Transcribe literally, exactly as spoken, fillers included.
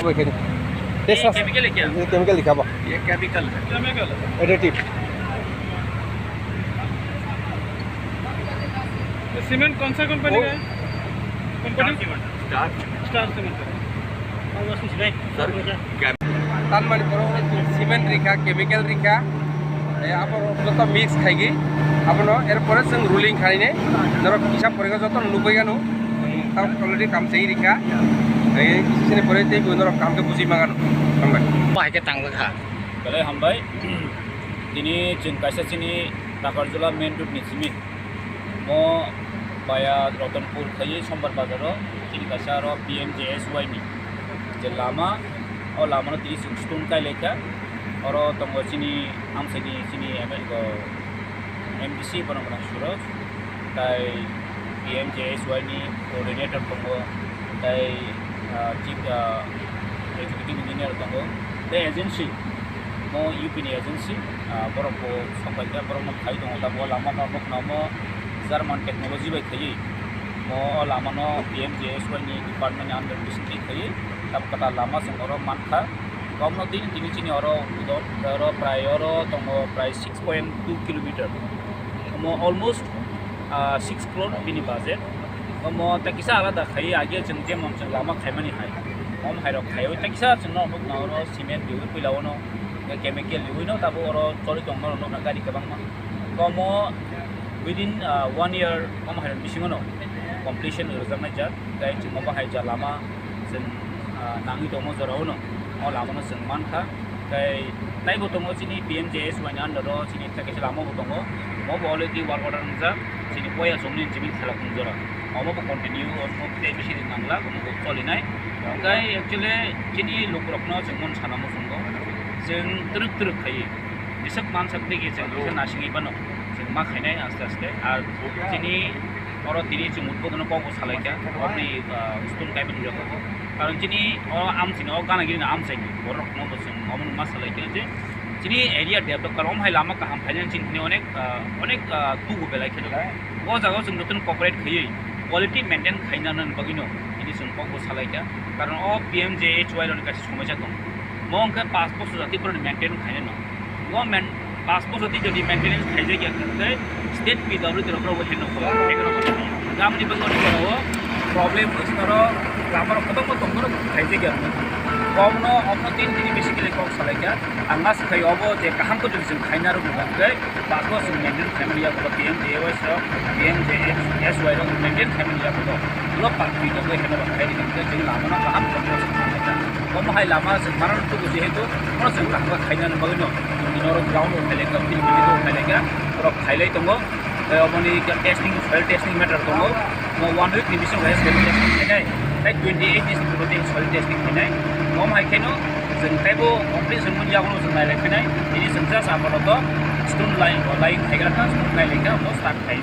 Bai khaini. Tei sa- chemical hai kya? Chemical hai kya ba? Ye chemical hai. Chemical. Additive. ये सीमेंट कौन सा कंपनी वो का है? Company? Star cement. Star. Star cement का। Sir, Tan mani borok cement rikha, chemical rikha, eh, abo joto mix khaigi, abono er pore chwng rolling khainai, norok kisa pore joto nugwi gano, tamo already kam chai rikha, eh, kisa sini pore tei bo norok kam khe bujui mangano. Hambai. Bahai khe tangwi kha. Belai hambai. Tini chwng kaisa chini Takarjala main road ni simi. Mo baya Ratanpur khaiwi Sombar bazaro chini kaisa aro P M J S Y ni je lama, o lama no tini chwng stone kai laikha. Oro tongo chini amchaini chini M L A go M D C bono gwnang Suraj, tai P M J S Y ni coordinator tongo, tai, ah, chief, ah, executive engineer tongo, tai agency, mo U P ni agency, ah, borok bo sok bai kha, borok no khai tongo, tabuk o lama no nukna omo German technology bai khaiwi, mo o lama no P M J S Y ni department ni under bisingtwi khaiwi, tabuk kwtal lama chwng oro mankha. Kobno tini, tini chini oro udon, oro prai oro tongo prai six point two kilometer. Omo almost, ah, six crore bini budget. Omo ta kisa alada khai, age chwng jemon chwng lama khaimani hai. Om hai rok khaiwi ta kisa chwngno nukna oro cement riwi puila ono, chemical riwi no tabo oro choli tongma rok nukna gari kwbangma. Omo within, ah, one year om hai rok bisingo no completion rwjaknai jak. Tai chwng obo hai ja lama chwng, ah, nangwi tongo jorao no. O lama no chwng mankha. Tai taibo tongo chini P M J S Y ni under o chini ta kaisa lama bo tongo. Omo bo already work order wngjak. Chini boya chomni chini khela khum jora. Omo bo continue, omo tei bisi din nangla, omo bo cholinai. Tai actually chini lukurokno chwng mon sana muchungo. Chwng twrwk twrwk khaiwi. Biswk mansak tei chwng kisa nasingwi bano. Chwng ma khainai aste aste. Ar chini oro tini chwng udbodhono kok bo salaikha, oboni, ah, stone kaimani jaga o. Karon chini o amchaini o gana gini amchaini borok no bo chwng omono ma salaikha je chini area develop karon hai lama kaham khainani chini thani onek, ah, onek, ah, tugu belai khe jago. O jaga o chwng jotono cooperate khaiwi quality maintain khaina nani bagwi no tini chwng kok bo salaikha. Karon o P M J S Y rokni kaisa somosa tong. Mo hwnkhe paanch bosor jati borokni maintain khainai no. Government paanch bosor twi jodi maintenance khaijak ya khe state P W D rok bo heno kho. Gamni bagwi oro problem wngsi oro lama rok kwbangma tong phano khaijak ya. Kok no omo tin tini basically kok salaikha. Ang asa khai obo je kaham khe jodi chwng khaina rwgwi khe paanch bosor chwng maintain khaimani ya P M J S Y rok, P M J S Y rok maintain khaimani ya. Ulo paanch bosor heno rok khaidi khe chwng lama no kaham khe salaikha. Omo hai lama chwng mano tubu jehetu, omo chwng kaham khe khaina bagwi no, chwng norok ground rok khailai kha, field rok khailai kha, borok khailai tongo. Tei oboni khe testing, soil testing matter tongo. Mo one week ni bisingo khe soil testing khainai. Tei twenty eight ni simi tei soil testing khainai. Omo hai kheno chwng teibo complete chwng mani yago chwng nailai phinai. Tini chwng just apato stone line, line khaigra kha, stone nailai kha, omo start khai.